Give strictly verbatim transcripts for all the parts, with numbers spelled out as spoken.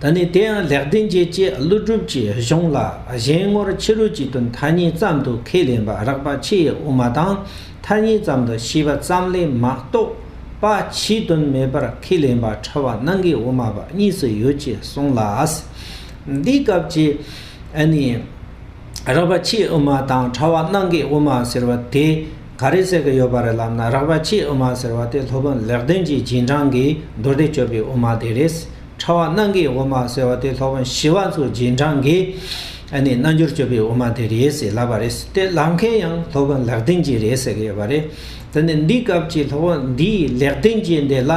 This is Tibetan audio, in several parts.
ད་ནི་དེ་ཡང་ལེགས་ལྡན་འབྱེད་ཀྱི་ཀླུ་སྒྲུབ་ཀྱི་གཞུང་ལ། གཞན་ངོར་ཕྱི་རོལ་གྱི་དོན་ཐ་སྙད་ཙམ་དུ་ཁས་ལེན་པ་རགས་པ་ཆེ་བའི་དབུ་མ་དང་། ཐ་སྙད་ཙམ་དུ་ཤེས་པ་ཙམ་ལས་མ་གཏོགས་པ་ཕྱིའི་དོན་མེད་པར་ཁས་ལེན་པ་ཕྲ་བ་སྣང་གི་དབུ་མ་པ་གཉིས་སུ་ཡོད་ཅེས་གསུངས་ལ། འདིའི་སྐབས་ཀྱི་ཨ་ནི་རགས་པ་ཆེའི་དབུ་མ་དང་ཕྲ་བ་སྣང་གི་དབུ་མ་ཟེར་བ་དེ་ག་རེ་ཟེར་གི་ཡོད་པ་རེད་ལབ་ན། རགས་པ་ཆེའི་དབུ་མ་ཟེར་བ་དེ་སློབ་དཔོན་ལེགས་ལྡན་གྱི་རྗེས་འབྲང་གི་མདོ་སྡེ་སྤྱོད་པའི་དབུ་མ་དེ་རེད། ཕྲ་བ་སྣང་གི་དབུ་མ་ཟེར་བ་དེ་སློབ་དཔོན་ཞི་བ་འཚོའི་རྗེས་འབྲང་གི་ཨ་ནི་རྣལ་འབྱོར་སྤྱོད་པའི་དབུ་མ་དེ་རེད་ཟེར་ལབ་པ་རེད། དེ་ལབ་མཁན་ཡང་སློབ་དཔོན་ལེགས་ལྡན་གྱིས་རེད་ཟེར་གི་ཡོད་པ་རེད། དེ་ནི་འདིའི་སྐབས་ཀྱི་སློབ་དཔོན་འདིའི་ལེགས་ལྡན་གྱི་འདི་ལ་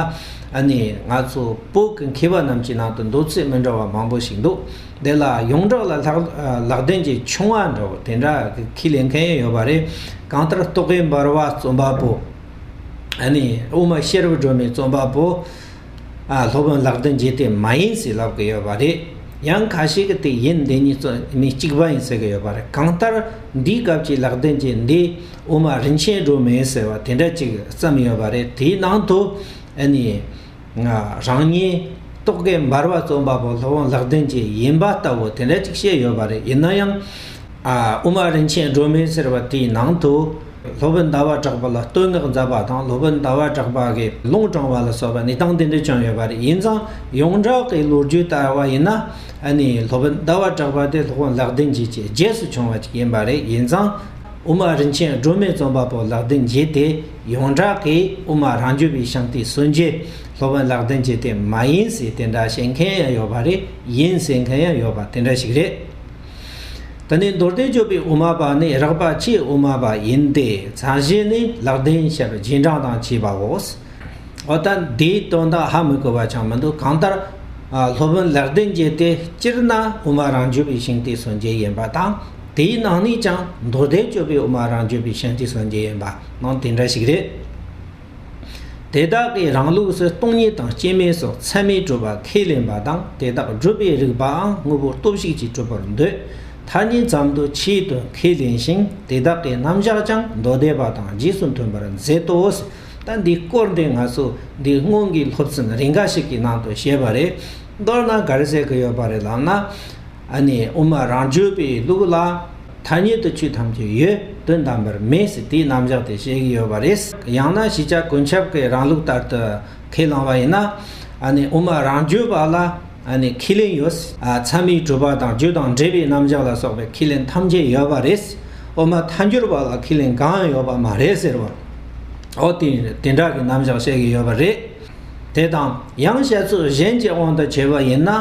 ཨ་ནི་ང་ཚོ་བོད་ཀྱི་མཁས་པ་རྣམས་ཀྱི་ནང་དུ་མདོ་ཚིག་མི་འདྲ་བ་མང་པོ་ཞིག་འདུག་དེ་ལ་ཡོངས་གྲགས་ལ་ལྷག་ལེགས་ལྡན་གྱི་ཆུང་བ་འདྲ་བོ་དེ་འདྲ་གི་ཁས་ལེན་མཁན་ཡང་ཡོད་པ་རེད། གང་ལྟར་རྟོག་གེ་འབར་བ་རྩོམ་པ་པོ། ཨ་ནི་དབུ་མ་ཤེས་རབ་སྒྲོན་མེ་རྩོམ་པ་པོ། ཨ། སློབ་དཔོན་ལེགས་ལྡན་འབྱེད་དེ་མ་ཡིན་ཟེར་ལབ་གི་ཡོད་པ་རེད། ཡང་ཁ་ཤས་ཀྱིས་དེ་ཡིན། འདི་གཉིས་རྩོམ་མི་གཅིག་པ་ཡིན་ཟེར་གི་ཡོད་པ་རེད། གང་ལྟར་འདིའི་སྐབས་ཀྱི་ལེགས་ལྡན་འབྱེད་འདི་དབུ་མ་རིན་ཆེན་སྒྲོན་མེ་ཟེར་བ་དེ་འདྲ་ཅིག་བརྩམས་ཡོད་པ་རེད། དེའི་ནང་དུ་ཨ་ནི་རང་ཉིད་རྟོག་གེ་འབར་བ་རྩོམ་པ་པོ་སློབ་དཔོན་ལེགས་ལྡན་འབྱེད་ཡིན་པ་ལྟ་བུ་དེ་འདྲ་ཅིག་བཤད་ཡོད་པ་རེད། ཡིན་ན་ཡང་། ཨ། དབུ་མ་རིན་ཆེན་སྒྲོན་མེ་ཟེར་བ་དེའི་ནང་དུ་སློབ་དཔོན་ཟླ་བ་གྲགས་པ་ལ་བསྟོད་བསྔགས་མཛད་པ་དང་། སློབ་དཔོན་ཟླ་བ་གྲགས་པ་གིས་ལུང་དྲངས་པ་ལ་སོགས་པ་གནས་སྟངས་དེ་འདྲ་ཀྱང་ཡོད་པ་རེད། ཡིན་ཙང་ཡོངས་གྲགས་ཀྱི་ལོ་རྒྱུས་ལྟར་བ་ཡིན་ན། ཨ་ནི་སློབ་དཔོན་ཟླ་བ་གྲགས་པ་དེ་སློབ་དཔོན་ལེགས་ལྡན་འབྱེད་ཀྱི་རྗེས་སུ་བྱུང་བ་ཅིག་ཡིན་པ་རེད། ཡིན་ཙང་དབུ་མ་རིན་ཆེན་སྒྲོན་མེ་རྩོམ་པ་པོ་ལེགས་ལྡན་འབྱེད་དེ་ཡོངས་གྲགས་ཀྱི་དབུ་མ་རང་རྒྱུད་པའི་ཤིང་རྟའི་སྲོལ་འབྱེད་སློབ་དཔོན་ལེགས་ལྡན་འབྱེད་དེ་མ་ཡིན་ཟེར་དེ་འདྲ་བཤད་མཁན་ཡང་ཡོད་པ་རེད། ཡིན་ཟེར་མཁན་ཡང་ཡོད་པ་དེ་འདྲ་ཞིག་རེད། དེ་ནས་མདོ་སྡེ་སྤྱོད་པའི་དབུ་མ་པ་ནི་རགས་པ་ཆེའི་དབུ་མ་པ་ཡིན་ཏེ། མཚན་གཞི་ནི་ལེགས་ལྡན་ཞབས་རྗེས་འབྲང་དང་བཅས་པའོ། འོ་ད་འདིའི་དོན་དག་ཧ་མི་གོ་བ་ཅང་མི་འདུག་གང་ལྟར། ཨ། སློབ་དཔོན་ལེགས་ལྡན་འབྱེད་དེ་སྤྱིར་ན་དབུ་མ་རང་རྒྱུད་པའི་ཤིང་རྟའི་སྲོལ་འབྱེད་ཡིན་པ་དང་། དེའི་ནང་ནས་ཀྱང་མདོ་སྡེ་སྤྱོད་པའི་དབུ་མ་རང་རྒྱུད་པའི་ཤིང་རྟའི་སྲོལ་འབྱེད་ཡིན་པ་ནང་དེ་འདྲ་ཞིག་རེད། དེ་དག་གིས་རང་ལུགས་སུ་སྟོང་ཉིད་དང་སྐྱེ་མེད་སོགས་ཚད་མས་གྲུབ་པ་ཁས་ལེན་པ་དང་། དེ་དག་སྒྲུབ་པའི་རིགས་པའང་དངོས་པོ་སྟོབས་ཤིག་གིས་གྲུབ་པར་འདོད། ཐ་སྙད་ཙམ་དུ་ཆོས་དོན་ཁས་ལེན་ཞིང་། དེ་དག་གི་རྣམ་གཞག་ཀྱང་མདོ་སྡེ་པ་དང་རྗེས་སུ་མཐུན་པར་མཛད་དོ། ད་འདིའི་སྐོར་འདི་ང་ཚོ་འདི་སྔོན་གྱི་སློབ་ཚན་རེ་འགའ་ཞིག་གི་ནང་དུ་བཤད་པ་རེད། མདོར་ན་ག་རེ་ཟེར་གྱི་ཡོད་པ་རེད་ལབ་ན། ཨ་ནི་དབུ་མ་རང་རྒྱུད་པའི་ལུགས་ལ་ཐ་སྙད་དུ་ཆོས་ཐམས་ཅད་ཡོད། དོན་དམ་པར་མེད་ཟེར་དེའི་རྣམ་གཞག་དེ་བཤད་ཀྱི་ཡོད་པ་རེད། ཡང་ན་ཤེས་བྱ་ཀུན་ཁྱབ་ཀྱི་རང་ལུགས་ལྟར་དུ་ཁས་བླངས་པ་ཡིན་ན། ཨ་ནི་དབུ་མ་རང་རྒྱུད་པ་ལ་ཨ་ནི་ཁས་ལེན་ཡོད། ཨ། ཚད་མས་གྲུབ་པ་དང་རྒྱུ་དང་འབྲས་བུའི་རྣམ་གཞག་ལ་སོགས་པའི་ཁས་ལེན་ཐམས་ཅད་ཡོད་པ་རེད། དབུ་མ་ཐལ་འགྱུར་བ་ལ་ཁས་ལེན་གང་ཡང་ཡོད་པ་མ་རེད་ཟེར་བ། འོ་དེ་དེ་འདྲ་གི་རྣམ་གཞག་བཤད་ཀྱི་ཡོད་པ་རེད། དེ་དང་ཡང་བཤད་ཚུལ་གཞན་གྱི་དབང་དུ་བྱས་པ་ཡིན་ན།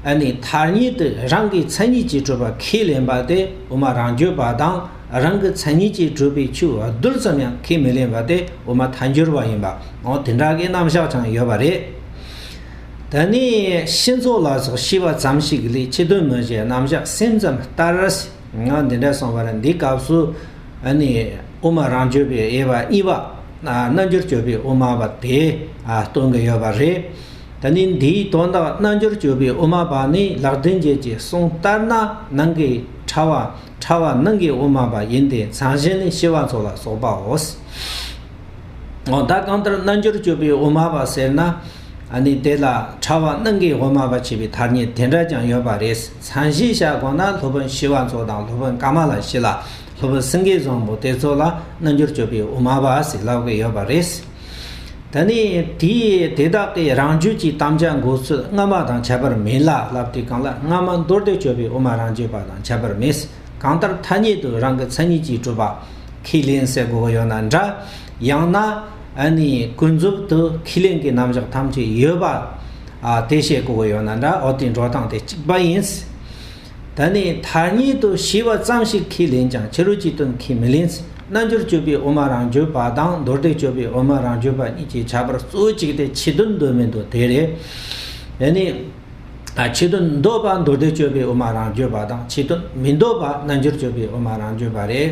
ཨ་ནི་ཐ་སྙད་དུ་རང་གི་མཚན་ཉིད་ཀྱིས་གྲུབ་པ་ཁས་ལེན་པ་དེ་དབུ་མ་རང་རྒྱུད་པ་དང་། རང་གི་མཚན་ཉིད་ཀྱིས་གྲུབ་པའི་ཆོས་རྡུལ་ཙམ་ཡང་ཁས་མི་ལེན་པ་དེ་དབུ་མ་ཐལ་འགྱུར་བ་ཡིན་པ། འོ་དེ་འདྲ་གི་རྣམ་གཞག་ཀྱང་ཡོད་པ་རེད། ད་ནི་ཕྱི་ཚོགས་ལ་སོགས་ཤེས་པ་ཙམ་ཞིག་ལས་ཕྱི་དོན་མི་ཤེས། རྣམ་གཞག་སེམས་ཙམ་ལྟར། ང་འདི་འདྲ་གསུངས་པ་རེད། འདིའི་སྐབས་སུ་ཨ་ནི་དབུ་མ་རང་རྒྱུད་པའི་དབྱེ་བ་གཉིས་པ། ཨ། རྣལ་འབྱོར་སྤྱོད་པའི་དབུ་མ་པ་དེ། ཨ། སྟོན་གྱི་ཡོད་པ་རེད། ད་ནི་འདིའི་དོན་དག་རྣལ་འབྱོར་སྤྱོད་པའི་དབུ་མ་པ་ནི་ལེགས་ལྡན་འབྱེད་ཀྱི་གསུང་ལྟར་ན་སྣང་གི་ཕྲ་བ། ཕྲ་བ་སྣང་གི་དབུ་མ་པ་ཡིན་ཏེ། མཚན་གཞི་ནི་ཞི་བ་འཚོ་ལ་སོགས་པའོ། འོ་ད་གང་ལྟར་རྣལ་འབྱོར་སྤྱོད་པའི་དབུ་མ་པ་ཟེར་ན། ཨ་ནི་དེ་ལ་ཕྲ་བ་སྣང་གི་དབུ་མ་པ་བྱས་པའི་ཐ་སྙད་དེ་འདྲ་ཀྱང་ཡོད་པ་རེད། མཚན་གཞི་བཞག་དགོས་ན་སློབ་དཔོན་ཞི་བ་འཚོ་དང་སློབ་དཔོན་ཀ་མ་ལ་ཤཱི་ལ། སློབ་དཔོན་སེང་གེ་བཟང་པོ་དེ་ཚོ་ལ་རྣལ་འབྱོར་སྤྱོད་པའི་དབུ་མ་པ་ཟེར་ལབ་ཀྱི་ཡོད་པ་རེད། ད་ནི་དེའི་དེ་དག་གི་རང་རྒྱུད་ཀྱི་དམ་བཅའ་འགོག་ཚུལ་སྔ་མ་དང་ཁྱད་པར་མེད་ལ་ལབ་དུས་སྒང་ལ། སྔ་མ་མདོ་སྡེ་སྤྱོད་པའི་དབུ་མ་རང་རྒྱུད་པ་དང་ཁྱད་པར་མེད། གང་ལྟར་ཐ་སྙད་དུ་རང་གི་མཚན་ཉིད་ཀྱིས་གྲུབ་པ་ཁས་ལེན་ཟེར་དགོས་ཀྱི་ཡོད་ན་འདྲ། ཡང་ན་ཨ་ནི་ཀུན་རྫོབ་ཏུ་ཁས་ལེན་གྱི་རྣམ་གཞག་ཐམས་ཅད་ཡོད་པ། ཨ། དེ་བཤད་དགོས་ཀྱི་ཡོད་ན་འདྲ། འོ་དེ་འགྲོ་སྟངས་དེ་གཅིག་པ་ཡིན། ད་ནི་ཐ་སྙད་དུ་ཤེས་པ་ཙམ་ཞིག་ཁས་ལེན་ཀྱང་ཕྱི་རོལ་གྱི་དོན་ཁས་མི་ལེན། རྣལ་འབྱོར་སྤྱོད་པའི་དབུ་མ་རང་རྒྱུད་པ་དང་མདོ་སྡེ་སྤྱོད་པའི་དབུ་མ་རང་རྒྱུད་པ་གཉིས་ཀྱི་ཁྱད་པར་གཙོ་བོ་གཅིག་དེ་ཕྱི་དོན་འདོད་མི་འདོད་དེ་རེད། ཡ་ནི། ཨ། ཕྱི་དོན་འདོད་པ་མདོ་སྡེ་སྤྱོད་པའི་དབུ་མ་རང་རྒྱུད་པ་དང་། ཕྱི་དོན་མི་འདོད་པ་རྣལ་འབྱོར་སྤྱོད་པའི་དབུ་མ་རང་རྒྱུད་པ་རེད།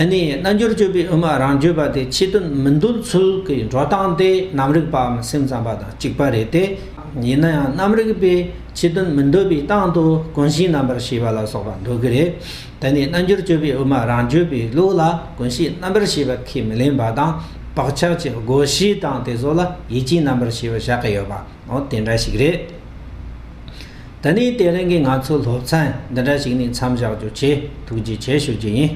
ཨ་ནི་རྣལ་འབྱོར་སྤྱོད་པའི་དབུ་མ་རང་རྒྱུད་པ་དེ་ཕྱི་དོན་མི་འདོད་ཚུལ་གྱི་འགྲོ་སྟངས་དེ་རྣམ་རིག་པའམ་སེམས་ཙམ་པ་དང་གཅིག་པ་རེད་དེ། ཡིན་ན་ཡང་རྣམ་རིག་པས་ཕྱི་དོན་མི་འདོད་པའི་སྟེང་དུ་ཀུན་ཤེས་རྣམ་པར་ཤེས་པ་ལ་སོགས་པ་འདོད་ཀྱི་རེད། དེ་ནས་རྣལ་འབྱོར་སྤྱོད་པའི་དབུ་མ་རང་རྒྱུད་པའི་ལུགས་ལ་ཀུན་ཤེས་རྣམ་པར་ཤེས་པ་ཁས་མི་ལེན་པ་དང་། བག་ཆགས་ཀྱི་བགོ་བཤའ་དང་དེ་ཚོ་ལ་ཡིད་ཀྱི་རྣམ་པར་ཤེས་པ་བཞག་གི་ཡོད་པ། འོ་དེ་འདྲ་ཞིག་རེད། ད་ནི་དེ་རིང་གི་ང་ཚོའི་སློབ་ཚན་འདི་འདྲ་ཞིག་ནས་མཚམས་བཞག་རྒྱུ་བྱས། ཐུགས་རྗེ་ཆེ་ཞུ་རྒྱུ་ཡིན།